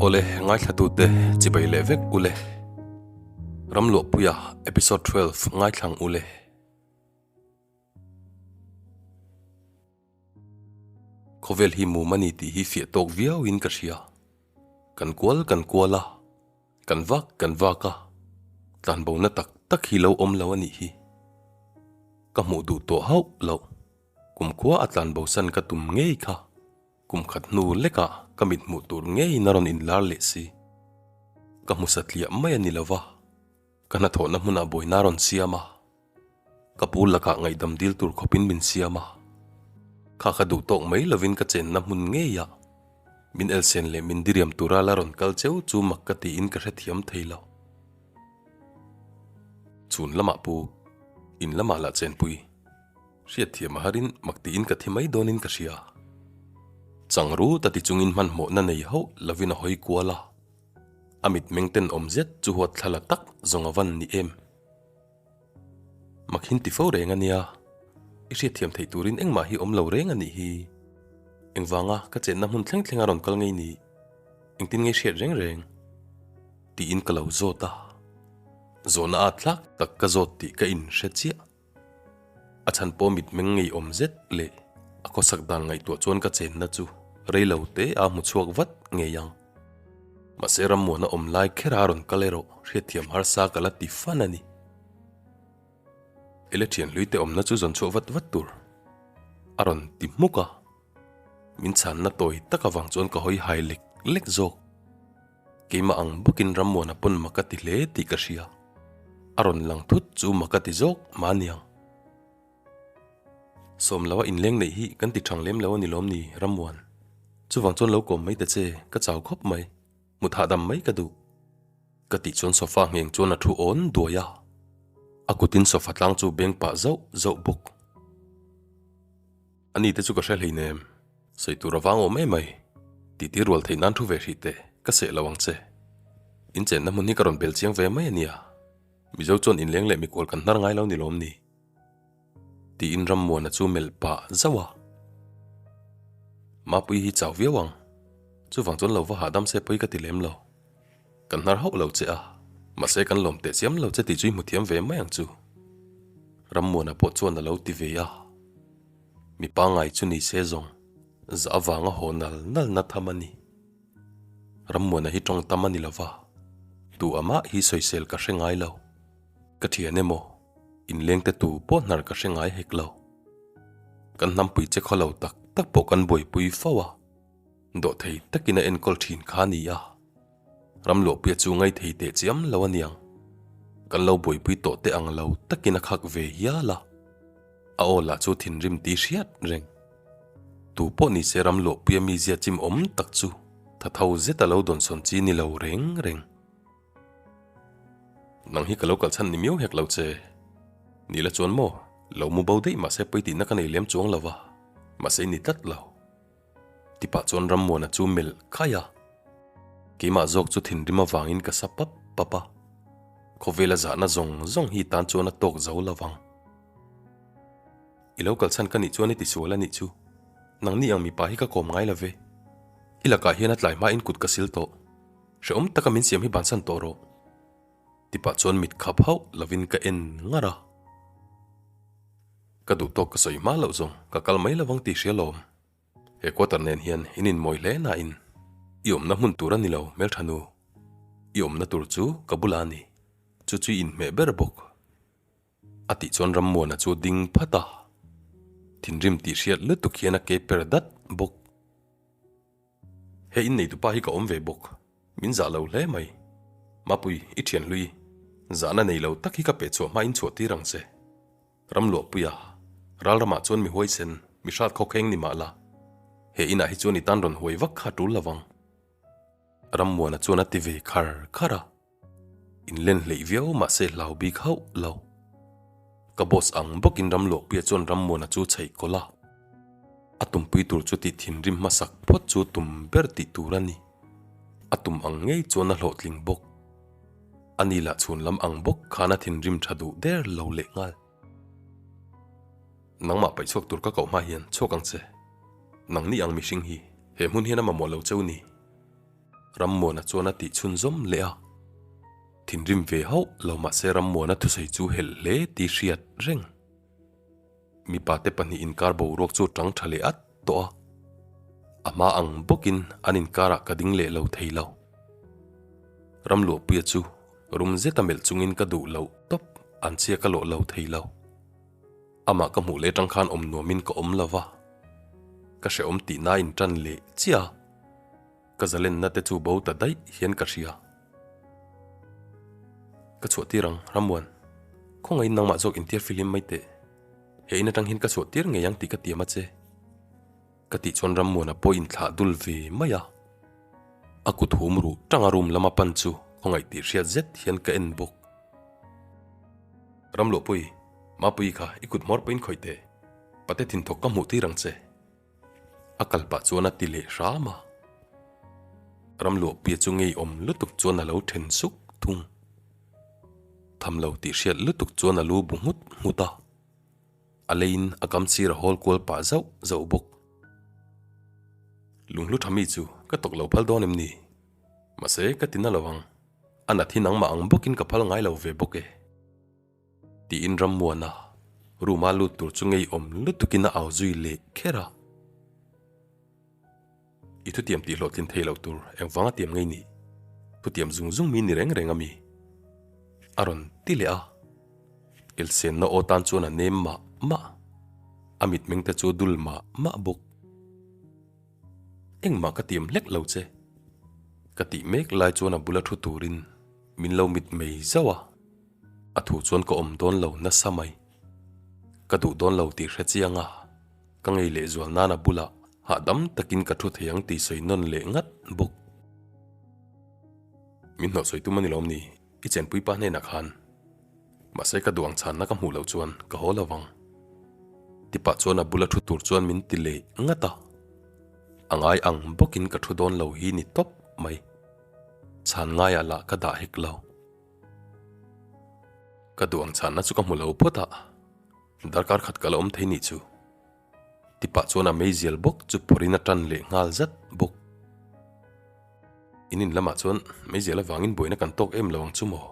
Awle, ngaithlatute chibai leh vek ule. Ramluahpuia episode 12 ngaithlang ule. Khawvel hi mum a ni tih hi fiah tawk viauin ka hria. Kan kual kan kual a, kan vak kan vak a, tlanbona tak tak hi lo awm lo a nih hi. Ka hmuh duh tawh hauh loh. Kumkhua a tlanbosan ka tum ngei kha. Kum khat hnu lekah ka mit hmuh tur ngeiin a rawn inlar leh si. Ka hmu satliah mai a ni lo va, ka hnathawhna hmunah buaina a rawn siam a. Ka pu lakah ngaihdam dil tur khawpin min siam a. Kha ka duh tawk mai lovin ka chenna hmun ngeiah min elsen leh min diriam tura la rawn kal cheu chu mak ka tiin ka hrethiam thei lo. Chhun lamah pu, in lamah lah chenpui. Hriatthiam a harin mak tiin ka thi mai dawnin ka hria. Changru ta ti chungin hmanhmawhna nei hauh lovin a hawi kual a. A mitmeng tenawm zet chu huat thla la tak zawng a van ni em. Mak hin ti fo reng a nia, i hriatthiam theih turin engmah hi awm lo reng a nih hi. Engvanga ka chenna hmun thleng thleng a rawn kal ngei ni? Engtin nge hriat reng reng? Tiin ka lo zawt a. Zawhna at hlak tak ka zawt tih ka inhre chiah. A chhan pawh mitmeng ngeiawm zet leh a khawsak dan ngaihtuah chuan ka chenna chu rei lo te a hmu chhuak vat ngei ang. Mahse rammuana awm lai kher a rawn kal erawh hriatthiam harsa ka la ti fan a ni. Ele thian hlui te awmna chu zawn chhuah vat vat tur a rawn ti hmuk a, min chhanna tawi tak avang chuan ka hawi hai lek lek zawk. Keimah ang bawkin Rammuana pawn mak a ti hle tih ka hria. A rawn lang thut chu mak a ti zawk mah aniang. Sawm loa inleng neih hi kan ti thang lem lo a ni lawm ni Rammuan? Chuvang chuan lo kawm mai ta che, ka chau khawp mai. Mut hahdam mai ka duh. Ka tih chuan sofa ngheng chuan a thu awn duai a. A kutin sofa tlang chu beng pah zauh zauh bawk. Ani te chu ka hre hleinem. Sawi tur a vang awm emai. Titi rual theih nan thu ve hrih teh, ka seh lo ang che. In chenna hmun hi ka rawn bel chiang ve mai a nia. Mizo chuan inleng leh mikual kan hnar ngai lo ni lawm ni? Tiin Rammuana chu melh pah zauh a. Mapui hi chau viau ang. Chuvang chuan lo va hahdam se pawi ka ti lem lo. Kan hnar hauh lo che a, mahse kan lawm teh chiam lo che tih chu i hmu thiam ve mai ang chu. Rammuana pawh chuan a lo ti ve a. Mi pangngai chu ni se zawng, zah avanga haw nal nal na tham a ni. Rammuana hi tawng tam a ni lova, tu amah hi sawisel ka hre ngai lo. Ka thian emaw, inlengte tu pawh hnar ka hre ngai hek lo. Kan hnampui che khaw lo tak tak pawh kan buaipui fo a, dawhthei takin a enkawl thin kha a ni a. Ramluahpuia chu ngaithei teh chiam lo a niang. Kan lo buaipui tawh teh ang lo takin a khak ve hial a. A aw lah chu thinrim tih hriat reng. Tu pawh ni se Ramluahpuia mizia chim awm tak chu tha tho zet a lo dawnsawn chi ni lo reng reng. Nang hi ka lo kalchhan ni miau hek lo che. Ni la chuan maw, lo mu bo daih mahse pawi tihna ka nei lem chuang lo va, mahse i ni tlat lo. Tipah chuan Rammuana chu melh khai a, keimah zawk chu thinrim avangin ka sa pap pap a, khawvela zahna zawng zawng hi tan chuan a tawk zo lo vang. I lo kalchhan ka nih chuan i tisual a nih chu, nangni ang mipa hi ka kawm ngai lo ve. I lakah hian a tlai hmain kut ka sil tawh, hrehawm taka min siam hi bansan tawh rawh. Tipah chuan mit khap hauh lovin ka en ngar a. Ka duh tawk ka sawi hma loh zawng ka kal mai lovang tih hria lawm. He quarter nen hian in inmawi hle nain i awmna hmun tur a ni lo hmeltha nu. I awmna tur chu ka bulah a ni. Chu chu i inhmeh ber bawk. A tih chuan Rammuana chu ding phat a. Thinrim tih hriat lutuk hian a ke per dat bawk. He inneitupa hi ka awm ve bawk. Min zah lo hle mai. Mapui, i thian hlui. Zahna nei lo tak hi ka peh chhuah hmain chhuah tir ang che. Ramluahpuia, Ralramah chuan mi huaisen, mi hrat khawkheng ni mah la. He inah hi chuan i tan rawn huai vak kha a tul lo vang. Rammuana chuan a ti ve khar khar a. Inlen hleih viau mahse hlau bik hauh lo. Ka boss ang bawkin Ramluahpuia chuan Rammuana chu chheih kawlh a. A tumpui tur chu tih thinrim hmasak phawt chu tum ber tih tur a ni. A tum ang ngei chuan a hlawhtling bawk. Ani lah chhun lam ang bawk khan a thinrim tha duh der lo leh nghal. Nangmah paih chhuak tur ka koh hma hian chhuak ang che. Nangni ang mihring hi he hmun hian a mamawh lo cheu ni. Rammuana chuan a tih chhunzawm leh a. Thinrim ve hauh lo mahse Rammuana thusawi chu helh hle tih hriat reng. Mipa te pahnih inkar boruak chu tang tha leh at tawh a. A hma ang bawkin an inkarah ka ding leh lo thei lo. Ramluahpuia chu rum zeta melh chungin ka duh loh tawp an chhia ka lawh lo thei lo. Amah ka hmuh leh tang khan awm nuamin ka awm lo va, ka hrehawm tihna in tan leh chiah a, ka zalenna te chu bo ta daih hian ka hria. Ka chhuah tir ang, Rammuan. Khawngaihin nangmah zawk intiar fihlim mai teh. He in atang hian ka chhuah tir ngei ang tih ka tiam a che. Ka tih chuan Rammuana pawh inthlah dul ve mai a. A kut hum ruh tanga room lama pan chu khawngaih tih hriat zet hian ka en bawk. Ramluahpui, Mapuii kha i kut hmawr pawhin khawih teh. Pate thinthawk ka hmuh tir ang che. A kal pah chuan a ti leh hram a. Ramluahpuia chu ngeiawm lutuk chuan a lo then suk thung. Tham lo tih hriat lutuk chuan a lu bu nghut nghut a. A leiin a kam sir a hawl kual pah zauh zauh bawk. Lunghlu tha mi chu ka tawk lo phal dawn em ni? Mahse ka ti na lo ang. A nat hi nangmah ang bawkin ka phal ngai lo ve bawk e. Tiin Rammuana room a lut tur chu ngeiawm lutukin a au zui leh kher a. I thutiam tih hlawhtlin thei loh tur engvanga tiam ngei nih? Thutiam zung zung mi ni reng reng a mi? A rawn ti leh a. Kelsenna aw tan chuan a nem mah mah. A mitmeng te chu dul mah mah bawk. Engmah ka tiam hlek lo che. Ka tih mek lai chuan a bula thu turin min lo mitmei zauh a. A thu chuan ka awm dawn lo nasa mai. Ka duh dawn lo tih hre chiang a, ka ngei leh zual nan a bulah hahdam takin ka thu thei ang tih sawi nawn leh ngat bawk. Min hnawh sawi tum a ni lawm ni, i chenpui pa hnenah khan. Mahse ka duh ang chhanna ka hmuh loh chuan ka haw lo vang. Tipah chuan a bula thu tur chuan min ti leh ngat a. A ngai ang bawkin ka thu dawn lo hi ni tawp mai. Chhan ngaiah lah ka dah hek lo. Ka duh ang chhanna chu ka hmu lo phawt a, darkar khat ka la awm thei nih chu. Tipah chuan a meizial bawk chu phawrhin a tan leh nghal zat bawk. In in lamah chuan meizial avangin buaina kan tawk em lo ang chu maw?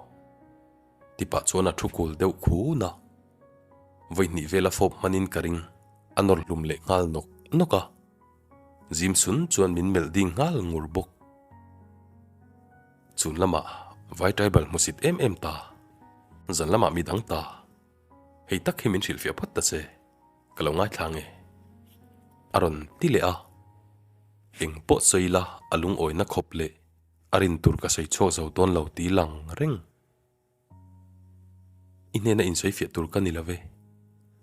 Tipah chuan a thu kul deuh khun a, vawihnih vela fawp hmanin ka ring a nawr hlum leh nghal nawk nawk a. Zim sun chuan min melh ding nghal ngur bawk. Chun lamah vai tribal hmusit em em ta, zan lamah mi dang ta. Hei tak hi min hrilhfiah phawt ta che, ka lo ngaithla nge. A rawn ti leh a, eng pawh sawi ila a lungawina khawp leh a rin tur ka sawi chhuak zo dawn lo ti lang reng. I hnena insawifiah tur ka ni lo ve,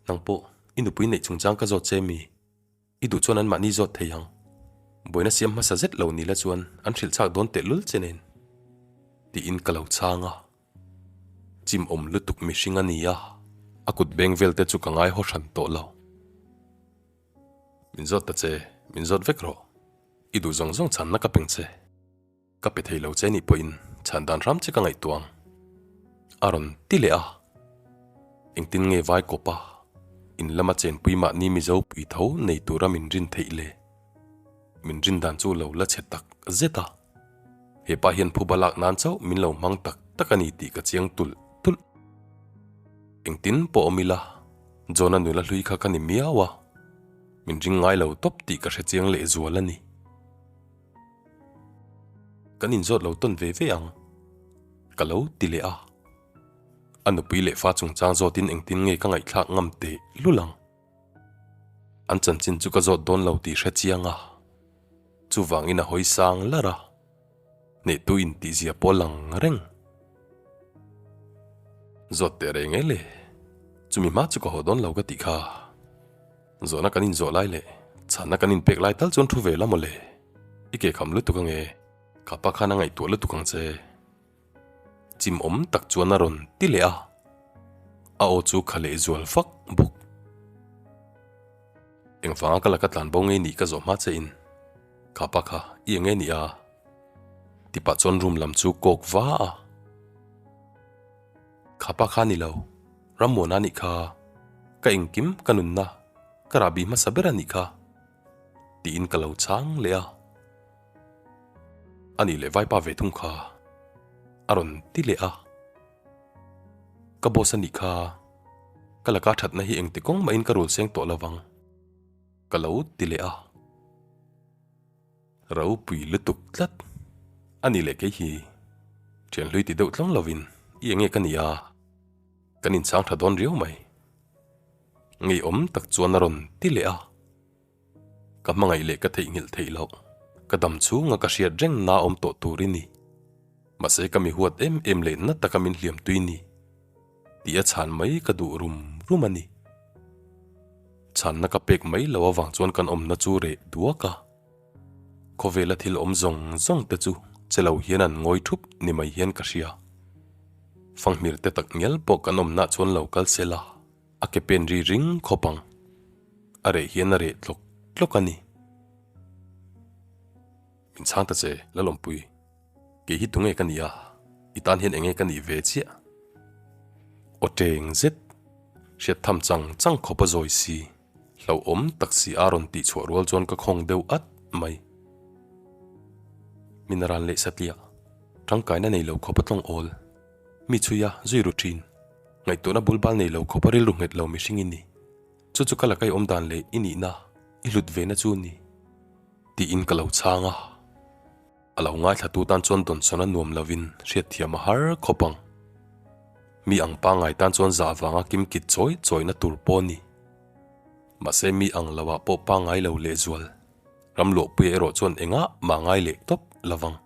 nang pawh i nupui neih chungchang ka zawt che mi? I duh chuan anmahni zawt thei ang. Buaina siam hmasa zet lo ni la chuan an hrilh chak dawn tehlul che nen. Tiin ka lo chhang a. Chim awm lutuk mihring a ni a, a kut beng vel te chu ka ngai haw hran tawh lo. Min zawt ta che, min zawt vek rawh. I duh zawng zawng chhanna ka peng che. Ka pe thei lo che nih pawhin chhan dan hram che ka ngaihtuah ang. A rawn ti leh a. Engtin nge vai kawp a, in lama chenpui mahni Mizo pui tho nei tura min rin theih le? Min rin dan chu lo la chhe tak zet a. He pa hian phuba lak nan chauh min lo hmang tak tak a ni tih ka chiang tulh tulh. Engtin pawh awm ila, John-a nula hlui kha ka ni miau a, min ring ngai lo tawp tih ka hre chiang lehzual a ni. Kan inzawt lo tawn ve ve ang, ka lo ti leh a. A nupui leh fa chungchang zawtin engtin nge ka ngaihthlak ngam teh lul ang. An chanchin chu ka zawt dawn lo tih hre chiang a, chuvangin a hawi sang lar a, hnehtu intihzia pawh lang reng. Zawt teh reng e le, chumi hma chu ka haw dawn lo ka tih kha. Zawhna kan inzawh lai leh chhanna kan inpek lai tal chuan thu ve la mawle. I ke kham lutuk ange, ka pa khan a ngaihtuah lutuk ang che. Chim awm tak chuan a rawn ti leh a, a aw chu kha leh zual fak bawk. Engvanga ka laka tlan bo ngei nih ka zawh hma che in, ka pa kha i eng nge nih a? Ti pah chuan room lam chu kawk va a. Kha pa kha ni lo, Rammuana nih kha, ka engkim ka nunna ka rahbi hmasa ber a nih kha, tiin ka lo chhang leh a. A nih leh vaipa ve thung kha a rawn ti leh a. Ka boss a nih kha, ka laka thatna hi engti kawng mahin ka rul seng tawh lo vang, ka lo ti leh a. Ropui lutuk tlat a nih leh kei hi thianhlui ti deuh tlawng lovin i enge ka nia, kan inchang tha dawn riau mai. Ngeiawm tak chuan a rawn ti leh a. Ka hmangaih leh ka theihnghilh theih loh, ka dam chhunga ka hriat reng na awm tawh tur i ni. Mahse ka mi huat em em leh na taka min hliam tui ni tih a chhan mai ka duh rum rum a ni. Chhanna ka pek mai lo avang chuan kan awmna chu reh duak a. Khawvela thil awm zawng zawng te chu che lo hian an ngawi thup ni mai hian ka hria. Fanghmir te tak ngial pawh kan awmna chuan lo kal sela. A ke pen ri ring khawp ang. A reh hian a reh tlawk tlawk a ni. Min chhang ta che, Lalawmpui. Kei hi tunge ka nih a? I tan hian enge ka nih ve chiah? Aw teng zet. Hriat tham chang chang khawp a zawi si. Hlauhawm tak si a rawn tih chhuah rual chuan ka khawng deuh at mai. Min ran leh satliah. Tangkaina nei lo khawp a tlawng awl. Mi chhui a, zui ru thin. Ngaihtuahna bul bal nei lo khawpa rilru nghet lo mihring i ni. Chu chu ka la kai awm dan leh i nihna, i hlut vena chu ni. Tiin ka lo chhang a. A lo ngaithlatu tan chuan dawnsawn a nuam lovin hriatthiam a har khawp ang. Mi ang pangngai tan chuan zah vanga kimkit chawi chawina tur pawh ni. Mahse mi ang lo ah pawh pangngai lo lehzual. Ramluahpuia erawh chuan engah mah ngai leh tawp lovang.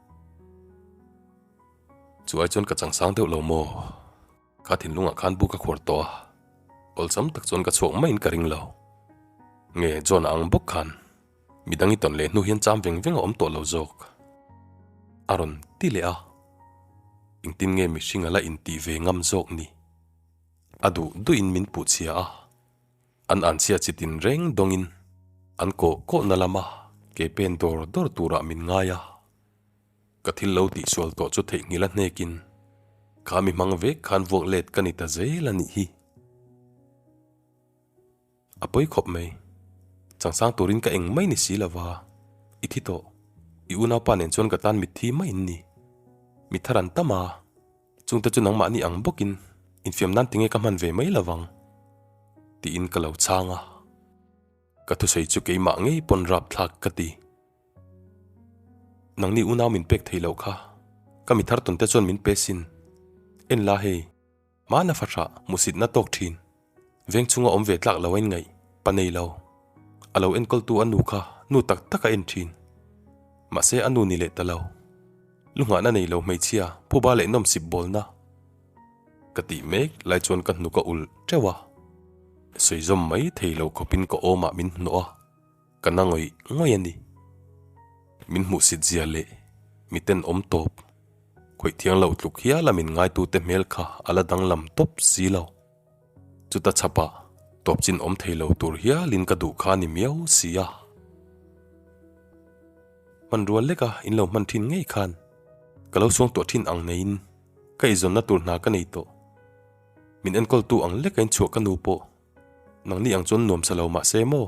Chu ai chuan ka changsang deuh lo maw? Kha thinlungah khan bu ka khuar tawh a, awlsam tak chuan ka chhuak maiin ka ring lo. Nge John-a ang bawk khan midang i tawn leh hnu hian cham veng veng a awm tawh lo zawk. A rawn ti leh a, engtin nge mihring a la intih ve ngam zawk ni? A duh duhin min puh chhia a, an anchhia chi tin reng dawngin an kawh kawhna lama ke pen dawr dawr turah min ngai a. Ka thil lo tihsual tawh chu theihnghilh a hnekin kha mi hmang vek khan vuak let ka ni ta zel a nih hi. A pawi khawp mai. Changsang turin ka eng mai ni si lova, i thi tawh. I unaupa nen chuan ka tan mitthi mai in ni. Mi thar an tam a, chungte chu nangmahni ang bawkin infiam nan tinge ka hman ve mai lovang tiin ka lo chhang a. Ka thusawi chu keimah ngei pawn rapthlak ka ti. Nangni unau min pek theih loh kha, ka mi thar tawn te chuan min pe sin. En la hei, hmana fahrah hmuhsitna tawk thin. Veng chhunga awm ve tlak lo a inngaih, pa nei lo. A lo enkawltu a nu kha nu tak tak a en thin. Mahse a nu ni leh ta lo. Lu nghahna nei lo hmeichhia phuba leh nawmsip bawlna. Ka tih mek lai chuan ka hnuk a ulh teuh a. Sawi zawm mai thei lo khawpin ka awmah min hnawh a. Ka na ngawih ngawih a ni. Min hmuhsit zia leh mi tenawm tawp. Khawih thiang lo tluk hiala min ngaitute hmel kha a la danglam tawp si lo. Chuta chhapah tawp chin awm thei lo tur hialin ka duh kha a ni miau si a. Hmanrua leka in lo hman thin ngei khan ka lo suang tuah thin ang neiin ka eizawnna tur hna ka nei tawh. Min enkawltu ang leka in chhuah ka nu pawh Nangni ang chuan nuam sa lo mahse maw?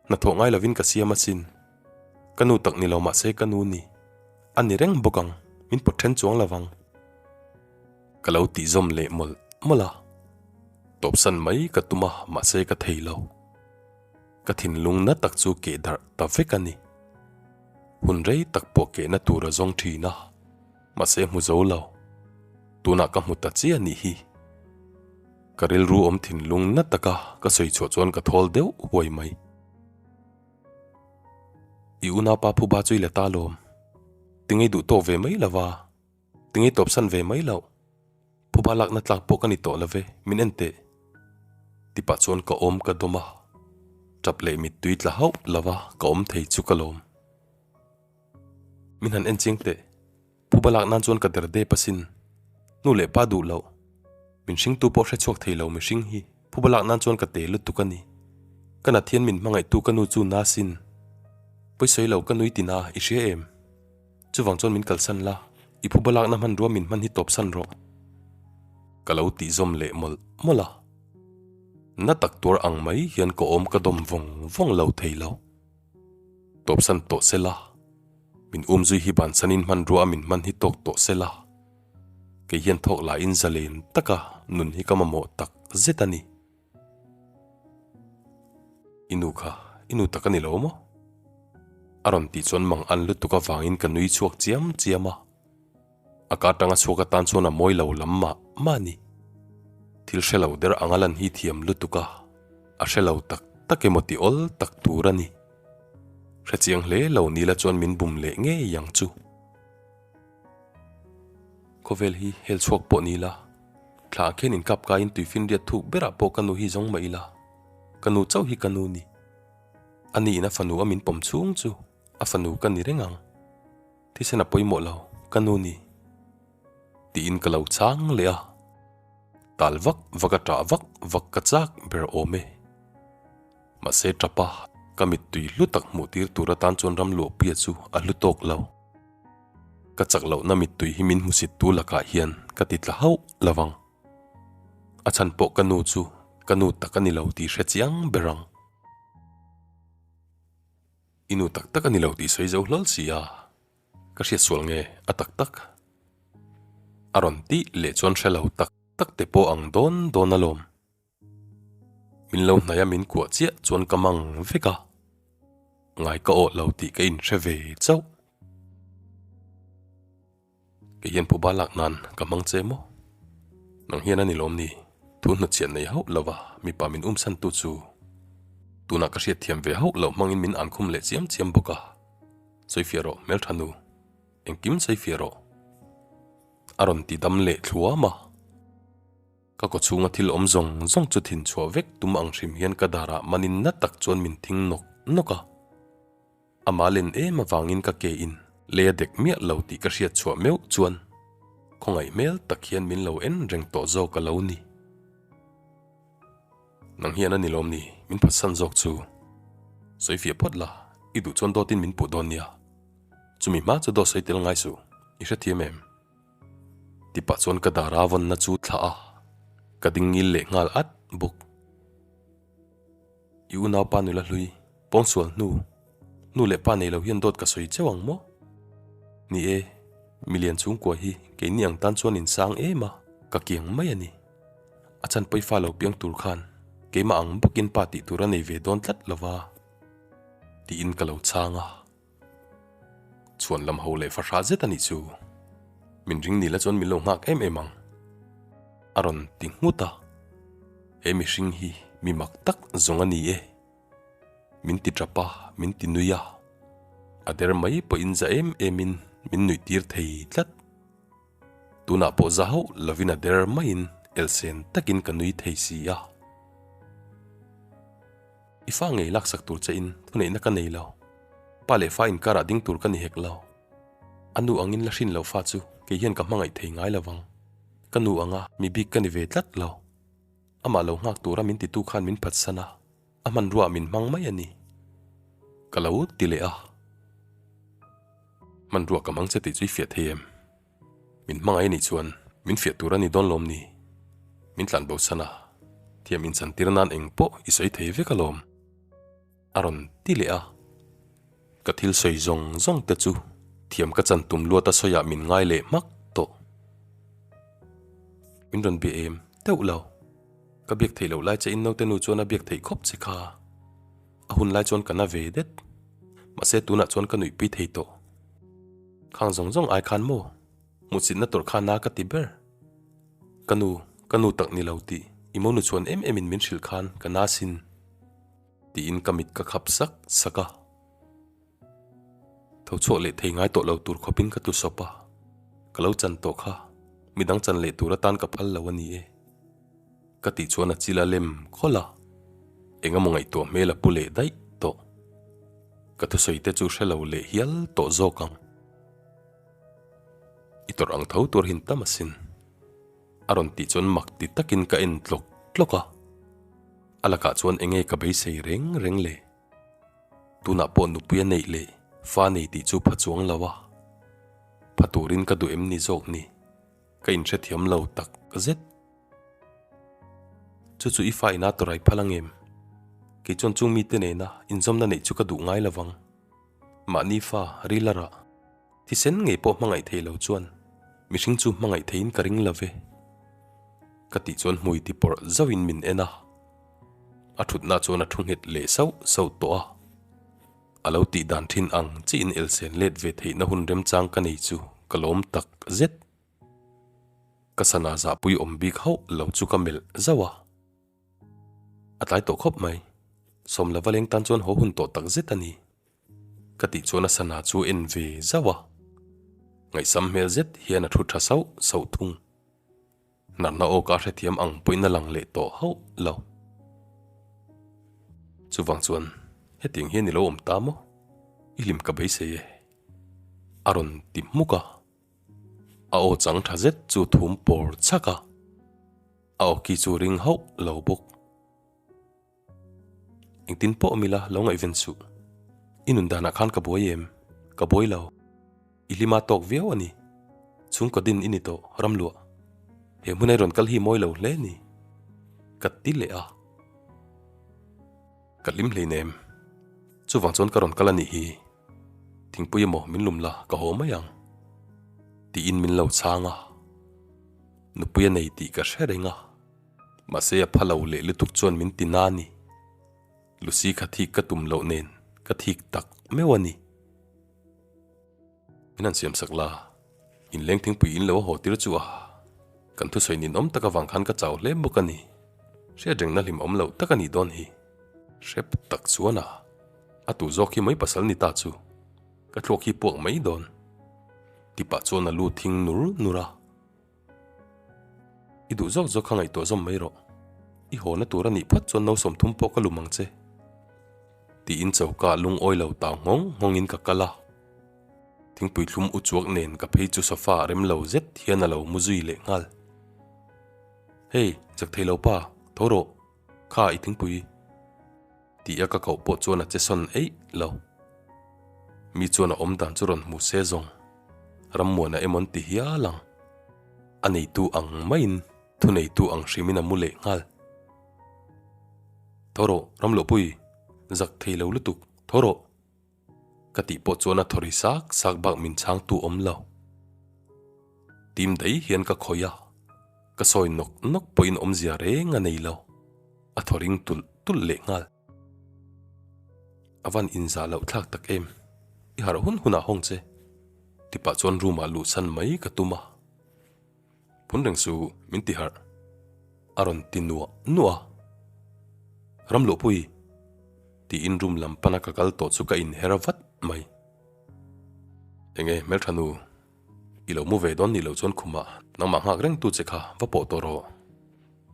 Hnathawh ngai lovin ka siam asin. Ka nu tak ni lo mahse ka nu ni. A ni reng bawk ang, min pawt then chuang lovang. Ka lo tih zawm leh mawlh mawlh a. Tawpsan mai ka tum a mahse ka thei lo. Ka thinlung na tak chu keh darh ta vek a ni. Hun rei tak pawh kehna tur a zawng thin a. Mahse hmu zo lo. Tunah ka hmu ta chiah nih hi. Ka rilru awm thinlung na taka ka sawi chhuah chuan ka thawl deuh huai mai. I unaupa phuba chu i la ta lawm. Tingei duh tawk ve mai lova, tingei tawpsan ve mai loh. Phuba lakna tlak pawh ka ni tawh love, min en teh. Tipah chuan ka awm ka dawm a, tap leh mittui tla hauh lova ka awm thei chu ka lawm. Min han en chiang teh. Phuba lak nan chuan ka der dep asin. Nu leh pa duh loh. Min hringtu pawh hre chhuak thei lo mihring hi phuba lak nan chuan ka te lutuk a ni. Ka nat hian min hmangaihtu ka nu chu na sin. Pawisawi lo ka nui tina i hria em? Chuvang chuan min kalsan la, i phuba lakna hmanrua min hman hi tawpsan rawh. Ka lo tih zawm leh mawlh mawlh a. Na tak tuar ang mai hian ka awm ka dawm vawng vawng lo thei lo. Tawpsan tawh se la. Min umzui hi bansanin hmanrua a min hman hi tawk tawh se la, kei hian thawk laiin zalen taka nun hi ka mamawh tak zet a ni. I nu kha i nu tak a ni lo maw? A rawn tih chuan mang an lutuk avangin ka nui chhuak chiam chiam a. A ka atanga chhuak atan chuan a mawi lo lam mah mah a ni. Thil hre lo der anga lan hi thiam lutuk a, a hre lo tak tak emaw ti awl tak tur a ni. Hre chiang hle lo ni la chuan min bum leh ngei ang chu. Khawvel hi hel chhuak pawh ni la, thla ah khian inkap kaiin tuifinriat thuk berah pawh ka nu hi zawng mah ila, ka nu chauh hi ka nu ni. A niin a fanu a min pawm chhung chu a fanu ka ni reng ang. Thisen a pawimawh lo, ka nu ni. Tiin ka lo chang leh a. Tal vak vak a ṭah vak vak ka chak ber awm e. Mahse ṭapa ka mittui hlu tak hmuh tir tur atan chuan ram luahpuia chu a hlu tawk lo. Ka chak lohna mittui hi min hmusit tu lakah hian ka ti tla hauh lo vang. A chhan pawh ka nu chu ka nu tak a ni lo tih hre chiang ber ang. I nu tak tak a ni lo tih sawi zo hlawl si a, ka hriat sual nge a tak tak? A rawn tih leh chuan hre lo tak tak te pawh ang dawn dawn alawm. Min lo hnaih a min kuah chiah chuan ka mang vek a, ngai ka awh lo tih ka inhre ve chauh. Kei hian phuba lak nan ka hmang che maw? Nang hian a ni lawm ni, thu hnutchhiat nei hauh lova mipa min umsan tu chu tunah ka hriat thiam ve hauh loh hmangin min ankhum leh chiam chiam bawk a. Sawifiah rawh hmeltha nu, engkim sawifiah rawh. A rawn ti dam leh thluam a. Ka kawchhunga thil awm zawng zawng chu thin chhuah vek tum ang hrim hian ka darah manin na tak chuan min thing nawk nawk a. Amah len em avangin ka ke in lei a dek miah lo tih ka hriat chhuah meuh chuan khawngaih hmel tak hian min lo en reng tawh zawk a lo ni. Nang hian a ni lawm ni min phatsan zawk chu. Sawi fiah phawt la, i duh chuan dawtin min puh dawn nia. Chumi hma chu dawt sawi tel ngai suh, i hrethiam em? Ti pah chuan ka dar a vawnna chu thlah a, ka ding ngil leh nghal at bawk. I unaupa nula hlui, pawngsual hnu, nu leh pa nei lo hian dawt ka sawi cheu ang maw? Ni e, milian chhungkua hi keini ang tan chuan insang em a, ka kiang mai a ni. A chhan pawifa lo piang tur khan keimah ang bawkin pa tih tur a nei ve dawn tlat lo va, tiin ka lo chhang a. Chhuan lam ho leh fahrah zet a nih chu. Min ring ni la chuan min lo nghak em em ang. A rawn ti nghut a. He mihring hi mi mak tak zawng a ni e. Min ti tap a, min ti nui a. A der mai pawhin za em emin min nuih tir thei tlat. Tunah pawh za hauh lovin a der maiin elsen takin ka nui thei si a. I fa ngei laksak tur che in thuneihna ka nei lo. Pa leh fa inkarah ding tur ka ni hek lo. A nu angin la hrin lo fa chu kei hian ka hmangaih thei ngai lo vang. Ka nu anga mi bik ka ni ve tlat lo. Amah lo nghak tura min titu khan min phatsan a, a hmanruaah min hmang mai a ni. Ka lo ti leh a. Hmanrua ka hmang che tih chu i fiah thei em? Min hmangaih anih chuan min fiah tur a ni dawn lawm ni? Min tlan bo san a, thiam inchantir nan eng pawh i sawi thei vek alawm. A rawn ti leh a. Ka thil sawi zawng zawng te chu thiam ka chan tum luat a sawiah min ngai leh hmak tawh. Min rawn bia em teuh lo. Ka biak theih loh lai che in naute nu chuan a biak theih khawp che kha. A hun lai chuan ka na ve det. Mahse tunah chuan ka nuihpui thei tawh. Khang zawng zawng ai khan maw? Hmuhchitna tawrh kha na ka ti ber. Ka nu, ka nu tak ni lo tih i monu chuan em em in min hrilh khan ka na sin. Tiin ka mit ka khap sak sak a. Tho chhuak leh thei ngai tawh lo tur khawpin ka tlu sawp a. Ka lo chan tawh kha, midang chan leh tur atan ka phal lo a ni e. Ka tih chuan a chil a lem khawlh a, eng emaw ngaihtuah hmel a pu leh daih tawh. Ka thusawi te chu hre lo leh hial tawh zawk ang. I tawrh ang tho tur hin tam asin. A rawn tih chuan mak ti takin ka en tlawk tlawk a. A lakah chuan enge ka beisei reng reng le? Tunah pawh nupui a neih leh fa nei tih chu pha chuang lo a. Pha turin ka duh em ni zawk ni? Ka inhrethiam lo tak zet. Chu chu i fa ina tawrai phal ang em? Kei chuan chung mite nena inzawmna neih chu ka duh ngai lo vang. Mahni fa ril a rah. Thisen ngei pawh hmangaih thei lo chuan mihring chu hmangaih theiin ka ring lo ve. Ka tih chuan hmui ti pawrh zauhin min en a. A thutna chuan a thu nghet leh sauh sauh tawh a. A lo tih dan thin ang chiin elsen let ve theihna hun remchang ka nei chu ka lawm tak zet. Ka sana zahpui awm bik hauh lo chu ka melh zauh a. A tlai tawh khawp mai. Sawmlava leng tan chuan haw hun tawh tak zet a ni. Ka tih chuan a sana chu en ve zauh a. Ngaihsam hmel zet hian a thu tha sauh sauh thung. Natna aw ka hrethiam ang pawhin a lang leh tawh hauh lo. Chuvang chuan hetiang hian i lo awm ta maw? I hlim ka beisei e. A rawn ti hmuk a. A aw chang tha zet chu thum pawr chhak a. A awki chu ring hauh lo bawk. Engtin pawh awm ila lo ngaihven suh. I nun danah khan ka buai em? Ka buai lo. I hlima tawk viau a ni. Chhungkaw din i ni tawh, ramluah. He hmuna i rawn kal hi mawi lo hle ni. Ka ti leh a. Ka hlim hleinem. Chuvang chuan ka rawn kal a nih hi. Thingpui emaw min lum la, ka haw mai ang. Tiin min lo chhang a. Nupui a nei tih ka hre reng a. Mahse a pha lo leh lutuk chuan min ti na a ni. Lucy kha thik ka tum loh nen ka thik tak meuh a ni. Min han siam sak la, inleng thingpui in lo a haw tir chu a. Kan thusawi ninawm tak avang khan ka chau hle bawk a ni. Hriat rengna hlim awm loh tak a nih dawn hi. Hrep tak chuan a. A tu zawk hi mai pasal ni ta chu. Ka thluak hi puak mai dawn. Tipah chuan a lu thing nur nur a. I duh zawk zawk kha ngaihtuah zawm mai rawh. I hawna tur a nih phawt chuan no 30 pawh ka lum ang che. Tiin choka lungawi lo tau nghawng nghawngin ka kal a. Thingpui thlum u chuak nen ka phei chu sofa ah rem lo zet hian a lo mu zui leh nghal. Hey, chak thei lo pa, tho rawh, kha i thingpui. Tia ka koh pawh chuan a che sawn eih lo. Mi chuan a awm dan chu rawn hmu se zawng. Rammuana emaw an ti hial ang. A neitu ang maiin thuneitu ang hrimin a mu leh nghal. Tho rawh, Ramluahpui, zak thei lo lutuk, tho rawh! Ka tih pawh chuan a thaw ri sak sak bak min chhangtu awm lo. Tim daih hian ka khawih a, ka sawi nawk nawk pawhin awmzia reng a nei lo. A thaw ring tulh tulh leh nghal. A van inzah loh thlak tak em? I harh hun hunah hawng che. Tipah chuan room ah luhsan mai ka tum a. Phun reng su min ti harh. A rawn ti nuah nuah a. Ramluhpui. Tiin room lam pana ka kal tawh chu ka inher vat mai. Enge hmeltha nu, i lo mu ve dawn nih loh chuan khumah nangmah nghak reng tu che kha va pawh tawh rawh.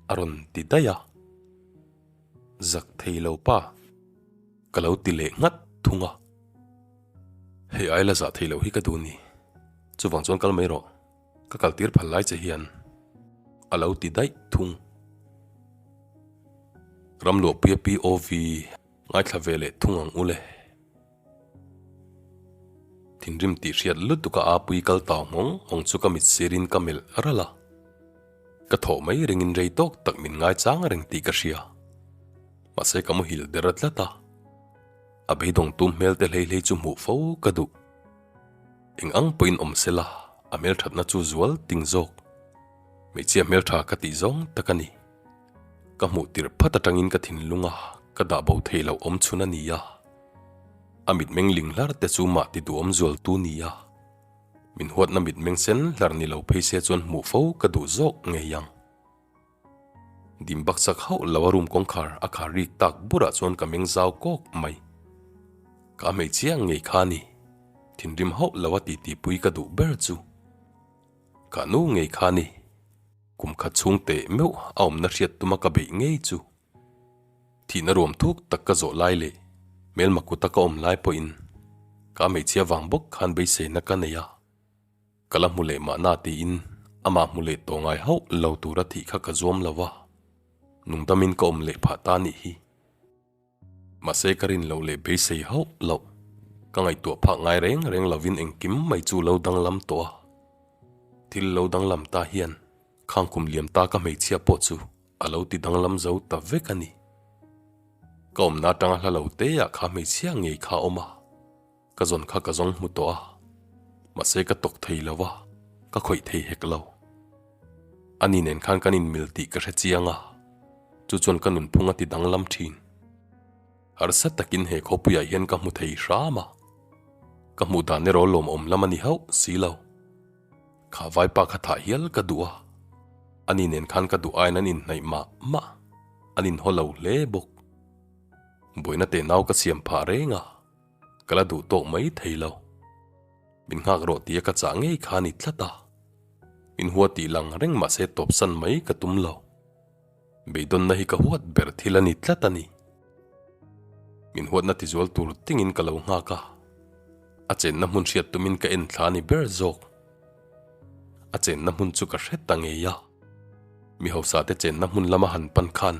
A rawn ti daih a. Zak thei lo pa. Ka lo ti leh nghat thung a. Hei ai la zah thei loh hi ka duh ni. Chuvang chuan kal mai rawh. Ka kal tir phal lai che hian a lo ti daih thung. Ramluahpuia POV ngaithla ve leh thung ang u le. Thinrim tih hriat lutuk a Apui kal tau nghawng nghawng chu ka mit sirin ka melh ralh a. Ka thawh mai ringin rei tawk tak min ngaichang reng tih ka hria. Mahse ka muhil der a tlat a. A beidawng tum hmel te hlei hlei chu hmuh fo ka duh. Eng ang pawhin awm se la, a hmelthatna chu zual ting zawk. Hmeichhia hmeltha ka tih zawng tak a ni. Ka hmuh tirh phat atangin ka thinlung a, ka dah bo thei loh awm chhun a ni a. A mitmeng ling hlar te chu mah ti duhawm zualtu ni a. Min huatna mitmeng sen hlar ni lo phei se chuan hmuh fo ka duh zawk ngei ang. Dim bak chak hauh lo a room kawngkhar a khar rik tak burah chuan ka meng zau kawk mai. Ka hmeichhia ngei kha a ni. Thinrim hauh lo a titi pui ka duh ber chu. Ka nu ngei kha a ni. Kum khat chhung teh meuh a awmna hriat tuma ka beih ngei chu. Thihna ruam thuk tak ka zawh lai leh hmelma kuta ka awm lai pawhin ka hmeichhia vang bawk khan beiseina ka nei a. Ka la hmu leh mahna tiin amah hmu leh tawh ngai hauh lo tura thih kha ka zuam lo a, nungdamin ka awm leh phah ta nih hi. Mahse ka rin loh leh beisei hauh loh, ka ngaihtuah phak ngai reng reng lovin engkim mai chu lo danglam tawh a. Thil lo danglam ta hian khang kum liam ta ka hmeichhia pawh chu a lo ti danglam zo ta vek a ni. Ka awmna atanga hla lo te ah kha hmeichhia ngei kha a awm a. Ka zawn kha ka zawng hmu tawh a. Mahse ka tawk thei lo a, ka khawih thei hek lo. Ani nen khan kan inmil tih ka hre chiang a, chu chuan ka nunphung a ti danglam thin. Harsa takin he khawpuiah hian ka hmu thei hram a, ka hmuh dan erawh lawmawm lam a ni hauh si lo. Kha vaipa kha thah hial ka duh a, ani nen khan ka duh aiin an inhnaih mah mah, an inhaw lo hle bawk. Buaina teh nau ka siam phah reng a, ka la duh tawk mai thei lo. Min nghak rawh tia ka chah ngei kha a ni tlat a, min hua tih lang reng mahse tawpsan mai ka tum lo. Beidawnna hi ka huat ber thil a ni tlat a ni. Min huatna tizual tur tingin ka lo nghak a, a chenna hmun hriat tumin ka en thla a ni ber zawk. A chenna hmun chu ka hre ta ngei a, mi hausa te chenna hmun lama han pan khan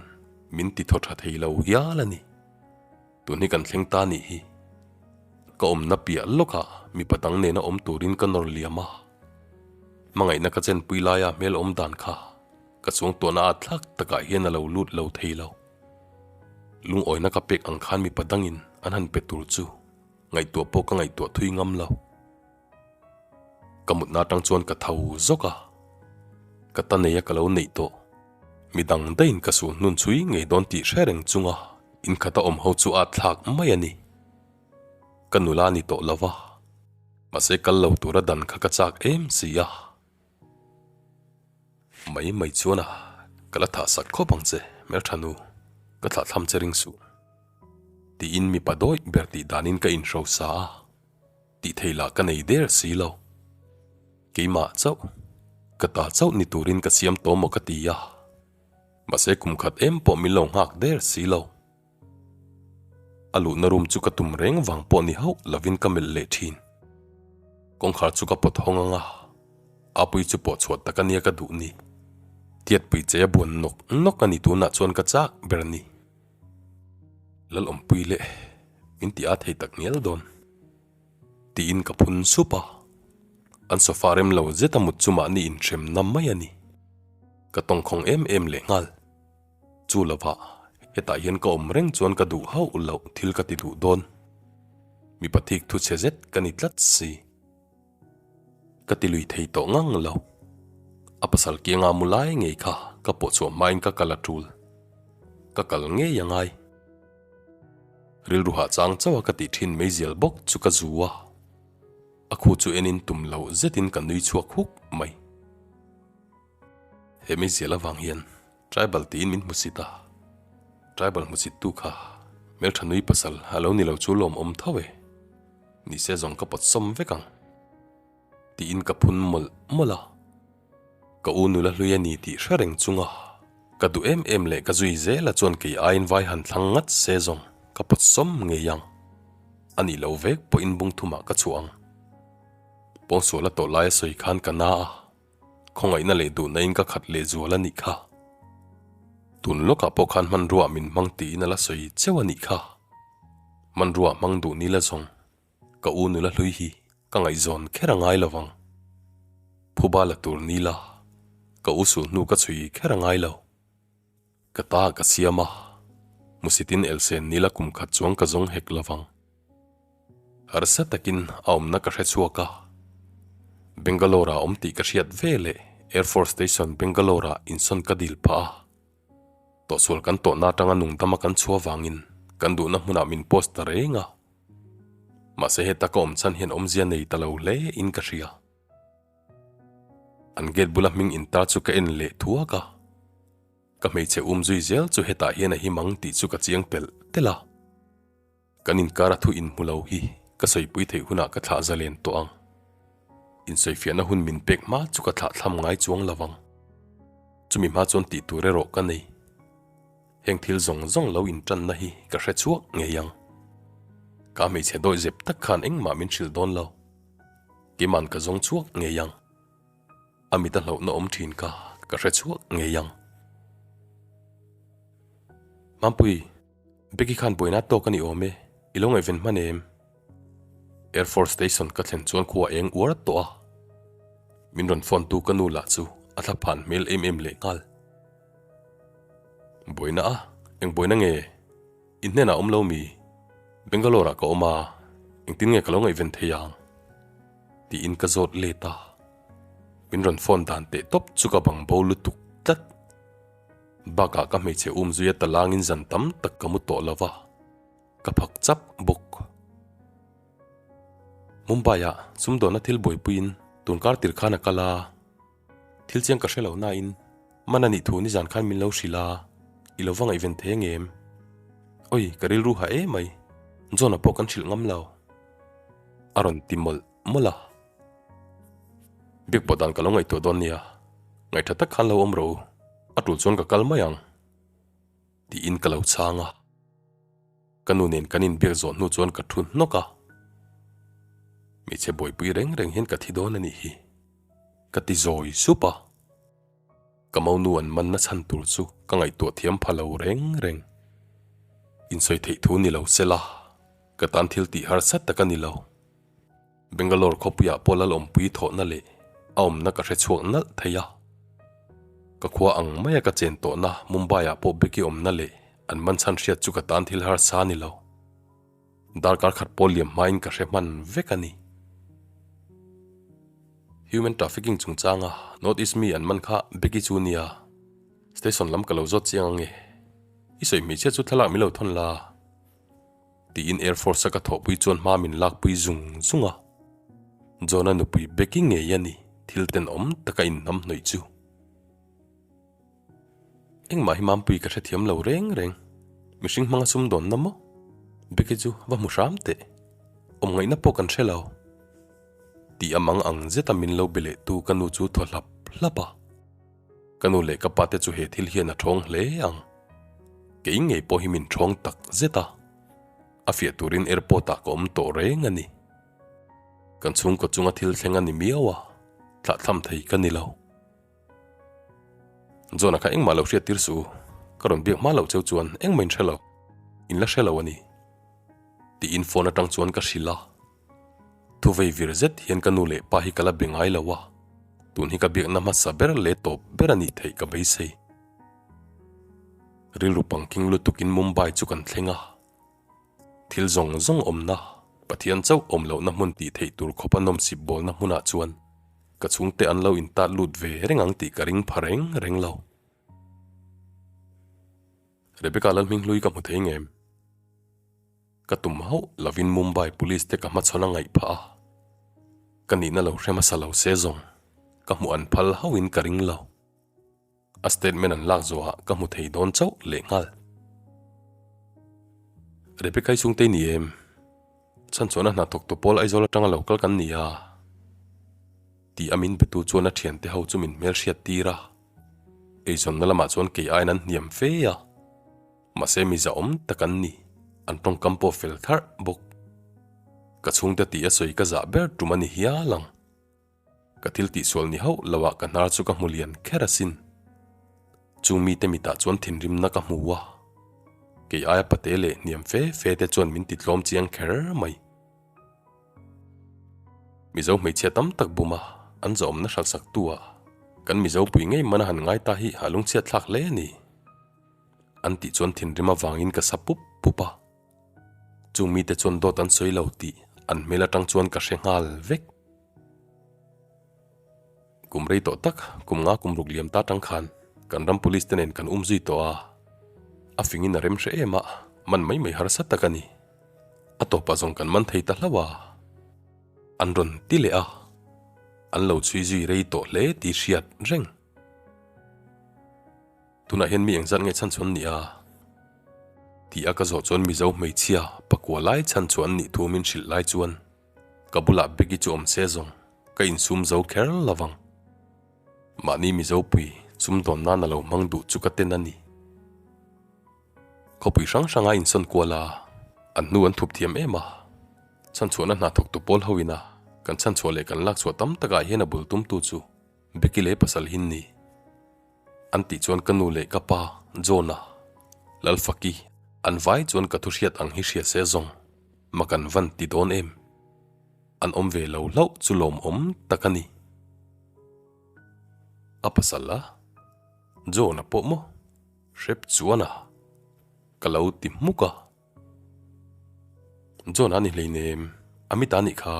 min ti thaw tha thei lo hial a ni. Tun hi kan thleng ta nih hi. Ka awmna piah lawkah mipa dang nena awm turin ka nawr liam a, hmangaihna ka chenpui laia hmel awm dan kha Ka chungtuahna a thlak takah hian a lo lut lo thei lo. Lungawina ka pek ang khan mipa dangin an han pe tur chu ngaihtuah pawh ka ngaihtuah thui ngam lo. Ka mutna atang chuan ka tho zawk a, ka ta neia ka lo neih tawh. Midang daihin ka suh hnun chhui ngei dawn tih hre reng chunga inkhata awm ho chu a thlak mai a ni. Ka nula ni tawh lo va, mahse kal lo tura dan kha ka chak em si a. Mai mai chuan a, ka la thah sak khawp ang che, hmeltha nu, ka thlah thlam che ring suh. Tiin mipa dawih ber tih danin ka inhro sa a, tih thei lah ka nei der si lo. Keimah chauh, ka ta chauh ni turin ka siam tawh maw ka ti a, mahse kum khat em pawh min lo nghak der si lo. A luhna room chu ka tum reng vang pawh ni hauh lovin ka melh leh thin. Kawngkhar chu ka pawt hawng ang a, Apui chu pawh chhuah tak ania ka duh ni. Tiatpui che a buan nawk nawk a ni tunah chuan ka chak ber a ni. Lalawmpui leh min ti a thei tak ngial dawn. Tiin ka phun sup a, an sofa rem lo zet a mut chu mahni inhremna mai a ni. Ka tawngkhawng em em leh nghal. Chu lovah, hetah hian ka awm reng chuan ka duh hauh loh thil ka ti duh dawn. Mipa thik thu chhe zet ka ni tlat si. Ka ti lui thei tawh ngang lo. A pasal kianga mu lai ngei kha ka pawh chhuah hmain ka kal a tul. Ka kal ngei a ngai. Rilru hah chang chauh a ka tih thin meizial bawk chu ka zu a. A khu chu enin tum loh zetin ka nui chhuak huk mai. He meizial avang hian Tribal tiin min hmusit a, Tribal hmusit tu kha hmeltha nui pasal a lo ni lo chu lawmawm tho e, nise zawng ka pawt sawm vek ang tiin ka phun mawlh mawlh a, ka u nula hlui a ni tih hre reng chunga ka duh em em leh ka zui zel a chuan kei aiin vai han thlang ngat se zawng ka pawt sawm ngei ang, a nih loh vek pawhin bung thumah ka chhuah ang. Pawngsual a tawh lai a sawi khan ka na a. Khawngaihna leh duhna in ka khat leh zual a nih kha. Tun lawkah pawh khan hmanrua min hmang tiin a la sawi cheu a nih kha. Hmanrua hmang duh ni la zawng, ka u nula hlui hi ka ngaihzawn kher a ngai lo vang. Phuba la tur ni la, ka u sulhnu ka chhui kher a ngai lo. Ka ta ka siam a, hmusitin elsen ni la kum khat chuang ka zawng hek lo vang. Harsa takin a awmna ka hre chhuak a, Bangalore ah awm tih ka hriat ve leh Air Force Station Bangalore ah insawn ka dil phah a. Tawhsual kan tawhna atanga nungdama kan chhuah vangin kan duhna hmunah min post ta reng a. Mahse heta ka awm chhan hian awmzia nei ta lo hle in ka hria. An gate bula hming intar chu ka en leh thuak a. Ka hmeichhe um zui zel chu hetah hian a him ang tih chu ka chiang telh telh a. Kan inkar a thu inhmu lo hi ka sawipui theih hunah ka thlah zalen tawh ang. Insawifiahna hun min pek hma chu ka thlah thlam ngai chuang lo vang. Chumi hma chuan tih tur erawh ka nei. Heng thil zawng zawng lo intanna hi ka hre chhuak ngei ang. Ka hmeichhe dawih zep tak khan engmah min hrilh dawn lo. Keima'n ka zawng chhuak ngei ang. A mit a hlauhna awm thin kha ka hre chhuak ngei ang. Mampui. Becky khan buaina tawk a ni awm e, i lo ngaihven hman em? Air Force Station ka thlen chuan khua eng uar tawh a, min rawn phone tu ka nu lah chu a thla phan hmel em em leh nghal. Buaina a? Eng buaina nge? In hnenah awm lo mi? Bangalore ah ka awm a, engtin nge ka lo ngaihven thei ang? Tiin ka zawt let a, min rawn phone dan teh tawp chu ka bang bo lutuk tlat. Bakah ka hmeichhe um zuia talangin zan tam tak ka mu tawh lo va, ka phak chap bawk. Mumbai-ah sumdawnna thil buaipuiin tunkar tir khan a kal a, thil chiang ka hre lo nain man a nih thu nizan khan min lo hrilh a, i lo va ngaihven thei ang em? Oi, ka rilru ha emai, John-a pawh kan hrilh ngam lo. A rawn ti mawlh mawlh a. Biak pawh dan ka lo ngaihtuah dawn nia, ngaihṭha tak khan lo awm rawh u, a tul chuan ka kal mai ang, tiin ka lo chhang a. Ka nu nen kan inbiak zawh hnu chuan ka thu hnawk a, Hmeichhe buaipui reng reng hian ka thi dawn a nih hi, ka ti zawi sup a. Ka monu an manna chhan tur chu ka ngaihtuah thiam pha lo reng reng. Insawi theih thu ni lo se la, ka tan thil tih harsa tak a ni lo. Bangalore khawpuiah pawh Lalawmpui thawhna leh a awmna ka hre chhuak nalh thei a. Ka khua ang maia ka chen tawhna Mumbai-ah pawh Becky awmna leh an man chhan hriat chu ka tan thil harsa a ni lo. Darkar khat pawh liam hmain ka hre hman vek a ni. Human trafficking chungchanga North East mi an man kha Becky chu nia. Station lam ka lo zawt chiang ang e. I sawi hmeichhia chu thlalak min lo thawn la. Tiin Air Force a ka thawhpui chuan hma min lakpui zung zung a. John-a nupui Becky ngei a ni thil tenawm taka inhnamhnawih chu. Engmah hi Mampui ka hrethiam lo reng reng. Mihring hmanga sumdawnna maw? Becky chu va hmu hram teh. Awm ngaihna pawh kan hre lo. Tih a mang ang zeta min lo be leh tu ka nu chu thaw hlap hlap a. Ka nu leh ka pa te chu he thil hian a ṭhawng hle ang. Kei ngei pawh hi min ṭhawng tak zet a. A fiah turin airport ah ka awm tawh reng a ni. Kan chhungkaw chunga thil thleng a ni miau a, thlahthlam thei ka ni lo. John-a kha engmah lo hriat tir suh u, ka rawn biak hma loh cheu chuan engmah in hre lo, in la hre lo a ni. Tiin phone atang chuan ka hrilh a. Thu vei vir zet hian ka nu leh pa hi ka la be ngai lo a, tun hi ka biakna hmasa ber leh tawp ber a nih theih ka beisei. Rilru pangking lutukin Mumbai chu kan thleng a. Thil zawng zawng awmna, Pathian chauh awm lohna hmun tih theih tur khawpa nawmsip bawlna hmunah chuan ka chhungte an lo intat lut ve reng ang tih ka ring pha reng reng lo. Rebecca Lalhminghlui ka hmu thei ngem? Ka tum hauh lovin Mumbai Police te ka hmachhawn a ngaih phah a, ka nihna lo hre hmasa lo se zawng ka hmuh an phal hauhin ka ring lo. A statement an lak zawhah ka hmu thei dawn chauh leh nghal. Rebecca i chhungte i ni em? Chhanchhuahna hna thawktu pawl Aizawl atanga lo kal kan ni a. Tih a min betu chuan a thiante ho chu min hmelhriat tir a. Eizawnna lamah chuan kei aiin an hniam fe a. Mahse mi zahawm tak an ni, an tawngkam pawh fel tharh bawk. Ka chhungte tih a sawi ka zah ber tum a ni hial ang. Ka thil tihsual ni hauh lo ah ka hnar chu ka hmu lian kher asin. Chung mite mitah chuan thinrimna ka hmu a, kei aia pate leh hniam fe fe te chuan min ti tlawm chiang kher mai. Mizo hmeichhia tam tak bum a, an zawhawmna hralhsak tu ah kan Mizo pui ngei mana han ngai ta hi a lungchhiat thlak hle a ni. An tih chuan thinrim avangin ka sa pup pup a. Chung mite chuan dawt an sawi lo tih an hmel atang chuan ka hre nghal vek. Kum rei tawh tak, kum nga kum ruk liam ta tang khan kan ram police te nen kan um zui tawh a, a fingin a rem hre em a, man mai mai harsa tak a ni. A tawpah zawng kan man thei ta hlauh a. An rawn ti leh a, an lo chhui zui rei tawh hle tih hriat reng. Tunah hian mi engzat nge chhan chuan ni a? Tih a ka zawh chuan Mizo hmeichhia pakua lai chhan chu an nih thu min hrilh lai chuan ka bulah Becky chu awm se zawng ka insum zo kher lovang. Mahni Mizo pui sumdawn nan a lo hmang duh chu ka ten a ni. Khawpui hrang hranga insawn kual a, an hnu an thup thiam em a. Chhanchhuahna hna thawktu pawl ho ina kan chhanchhuah leh kan lakchhuah tam takah hian a bul tumtu chu Becky leh pasal hin ni. An tih chuan ka nu leh ka pa, John-a, Lalfaki, an vai chuan ka thu hriat ang hi hria se zawng, ma kan van ti dawn em? An awm ve lo hlauh chu lawmawm tak a ni. A pasal a? John-a pawh maw? Hrep chuan a? Ka lo ti hmuk a. John a ni hleinem, Amit a nih kha.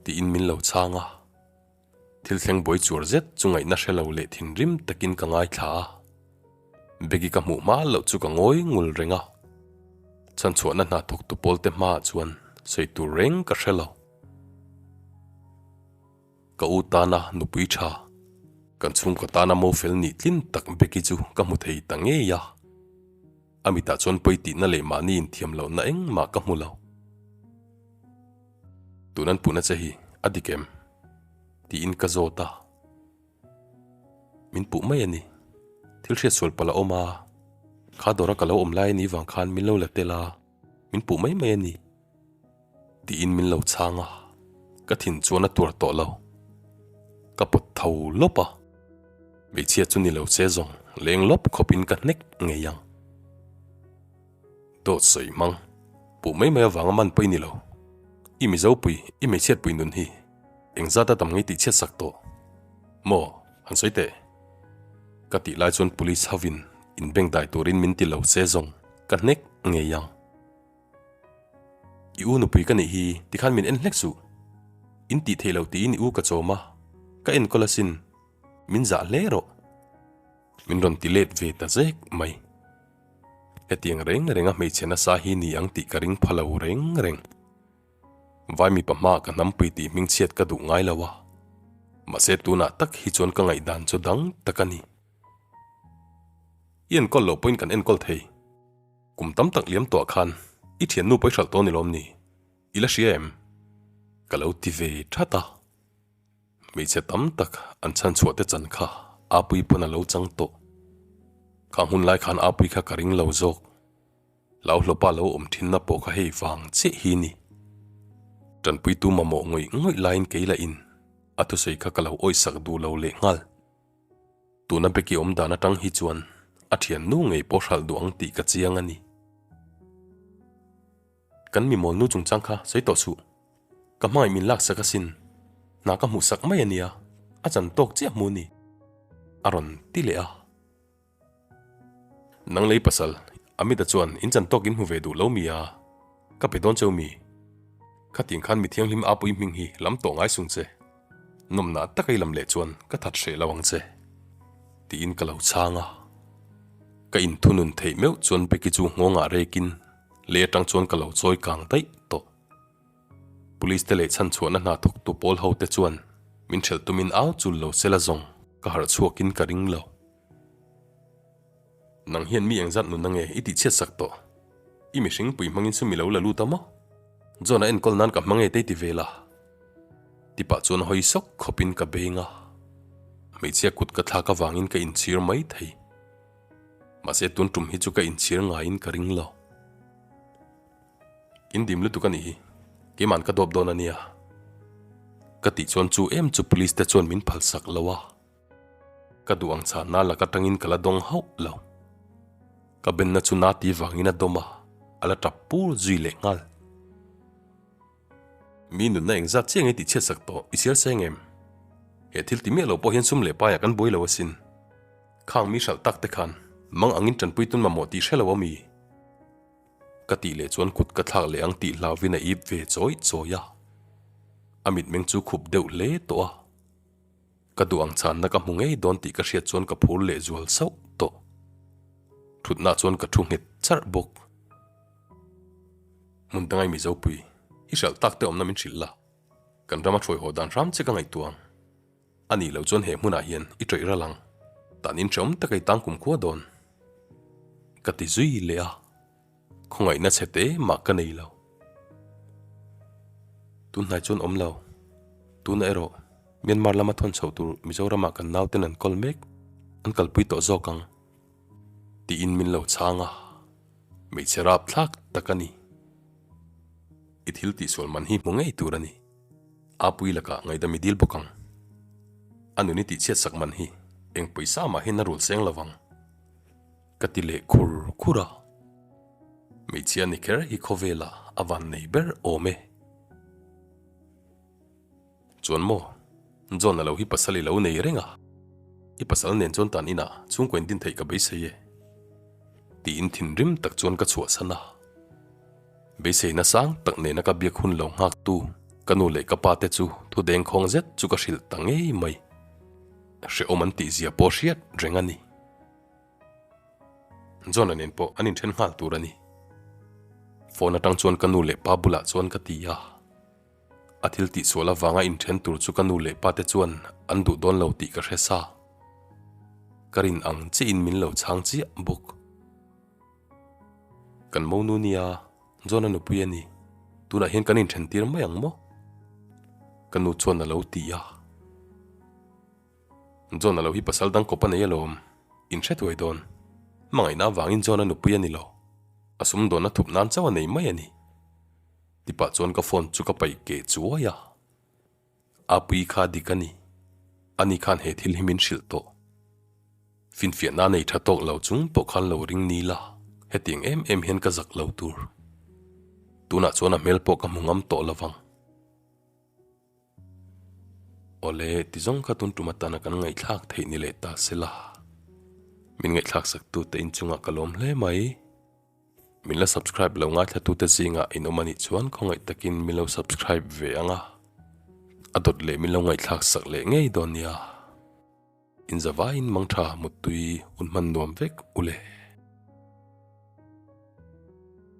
Tiin min lo chhang a. Thil thleng buai chuar zet chu ngaihna hre lo leh thinrim takin ka ngaithla a. Becky ka hmuh hma loh chu ka ngawi ngul reng a. Chhanchhuahna hna thawktu pawlte hmaah chuan sawi tur reng ka hre lo. Ka u tana nupui tha, kan chhungkaw tana mo fel nih tlin tak Becky chu ka hmu thei ta ngei a. A mitah chuan pawi tihna leh mahni inthiam lohna engmah ka hmu lo. Tun an puhna che hi a dik em? tiin ka zawt a. Min puh mai a ni. Thil hriat sual palh a awm a, kha dawra ka lo awm lai a nih vang khan min lo la tel a, min puh mai mai a ni. Tiin min lo chhang a, ka thin chuan a tuar tawh lo. Ka pawt tho lawp a, hmeichhia chu ni lo se zawng leng lawp khawpin ka hnek ngei ang. Dawt sawi hmang, puh mai mai avanga man pawh i ni lo. I Mizopui, i hmeichhiatpui nun hi engzat a tam ngei tih chhiat sak tawh maw? Han sawi teh. Ka tih lai chuan police hovin inbengdai turin min ti lo se zawng ka hnek ngei ang. I u nupui ka nih hi tikhan min en hlek suh. In tih theih loh tiin i u ka chawm a, ka enkawl asin, min zah hle rawh. Min rawn ti let ve ta zek mai. Hetiang reng reng a hmeichhe nasa hi ni ang tih ka ring pha lo reng reng. Vai mipa hmaah ka hnampui tih hmingchhiat ka duh ngai lo a, mahse tunah tak hi chuan ka ngaihdan chu dang tak a ni. I enkawl loh pawhin kan enkawl thei. Kum tam tak liam tawh khan i thiannu pawh i hralh tawh ni lawm ni? I la hria em? Ka lo ti ve that a. Hmeichhe tam tak an chhanchhuah te chan kha Apui pawn a lo chang tawh. Kha hmun lai khan Apui kha ka ring lo zawk. Hlauhlawpa lo awm thinna pawh kha hei vang chiah hi ni. Tanpuitu mamawh ngawih ngawih laiin kei lah in a thusawi kha ka lo awihsak duh lo lehnghal. Tuna Becky awm dan atang hi chuan a thiannu ngei pawh hralh duh ang tih ka chiang a ni. Kan mi mawlnu chungchang kha sawi tawh suh. Ka hmangaih min laksak asin. Hna ka hmuhsak mai a nia, a chan tawk chiah hmu ni. A rawn ti leh a. Nang lei pasal, Amita chuan in chan tawk in hmu ve duh lo mi a? Ka pe dawn cheu mi? Khatin khan mi thianghlim Apui hming hi lam tawh ngai sung che. Nawmna taka i lam leh chuan ka that hreh lo ang che. Tiin ka lo chhang a. Ka inthunun theih meuh chuan Becky chu nghawngah rekin lei atang chuan ka lo chawi kang daih tawh. Police te leh chhanchhuahna hna thawktu pawl ho te chuan min hrelh tumin au chul lo sela zawng ka harh chhuakin ka ring lo. Nang hian mi engzat nun ange i tih chhiat sak tawh? I mihring pui hmangin sum i lo la lut a maw? John a enkawl nan ka hmang e te i ti ve la. Tipah chuan hawi sawk khawpin ka beng a. Hmeichhia kut ka thlak avangin ka inchhir mai thei. Mahse tun tum hi chu ka inchhir ngaiin ka ring lo. In dim lutuk a nih hi, keima'n ka dawp dawn a nia. Ka tih chuan chu em chu police te chuan min phalsak lo a. Ka duh ang chhanna lak atangin ka la dawng hauh lo. Ka benna chu na ti vangin a dawm a, a la tap pur zui leh nghal. Mi nunna engzat chiah nge tih chhiatsak tawh i chhiar seng em? He thil ti miah lo pawh hian sum leh paiah kan buai lo asin. Khang mi hralh tak te khan mang angin tanpui tun mamawh tih hre lo a mi? Ka tih leh chuan kut ka thlak leh ang tih hlauvin a ip ve chawi chawi a. A mitmeng chu khup deuh hle tawh a. Ka duh ang chhanna ka hmu ngei dawn tih ka hriat chuan ka phur leh zual sauh tawh. Thutna chuan ka thu nghet charh bawk. Hmun dangai Mizopui, i hralh tak te awmna min hrilh la. Kan rama hruai haw dan hram che ka ngaihtuah ang. A nih loh chuan he hmunah hian i ṭawih ral ang. Tan in hrehawm taka i tang kumkhua dawn. Ka ti zui leh a. Khawngaihna chhe te mah ka nei lo. Tunhnai chuan awm lo. Tuna erawh Myanmar lama thawn chhoh tur Mizoramah kan nauten an kawl mek, an kalpui tawh zawk ang. Tiin min lo chhang a, hmeichhe rapthlak tak a ni. I thil tihsual man hi hmu ngei tur a ni. Apui lakah ngaihdam i dil bawk ang. A nun i tihchhiat sak man hi eng pawisa mah hian a rul seng lo vang. Ka ti leh khur khur a, hmeichhia ni kher hi khawvelah a van nei ber awm e. Chuan maw, John a lo hi pasal i lo nei reng a, i pasal nen chuan tan inah chhungkaw in din theih ka beisei e. Tiin thinrim tak chuan ka chhuahsan a. Beiseina sang tak nena ka biak hun lo nghaktu. Ka nu leh ka pa te chu thu dengkhawng zet chu ka hrilh ta ngei mai. Hrehawm an tih zia pawh hriat reng a ni. John-a nen pawh an inthen nghal tur a ni. Phone atang chuan ka nu leh pa bulah chuan ka ti a. A thil tihsual avanga inthen tur chu ka nu leh pa te chuan an duh dawn lo tih ka hre sa. Ka rin ang chiahin min lo chhang chiah bawk. Kan monu nia, John-a nupui a ni. Tunah hian kan inthen tir mai ang maw? Ka nu chuan a lo ti a. John-a lo hi pasal dang kawp a nei alawm. In hre thuai dawn. Hmangaihna avangin John-a nupui a ni lo. A sumdawnna thup nan chauh a nei mai a ni. Tipah chuan ka phone chu ka paih keh chuai a. Apui kha dik a ni. Ani khan he thil hi min hrilh tawh. Finfiahna nei tha tawk lo chung pawh khan lo ring ni la, hetiang em em hian ka zak lo tur. Tunah chuan a hmel pawh ka hmu ngam tawh lo vang. Awle, ti zawng kha tun tum atana kan ngaihthlak theih ni leh ta se la. Min ngaihthlak sak tute inchungah ka lawm hle mai. Min la subscribe lo ngaithlatute zingah in awm anih chuan khawngaih takin min lo subscribe ve ang a, a dawt leh min lo ngaihthlak sak leh ngei dawn nia. In zavaiin mangtha muttui hun hman nuam vek u le.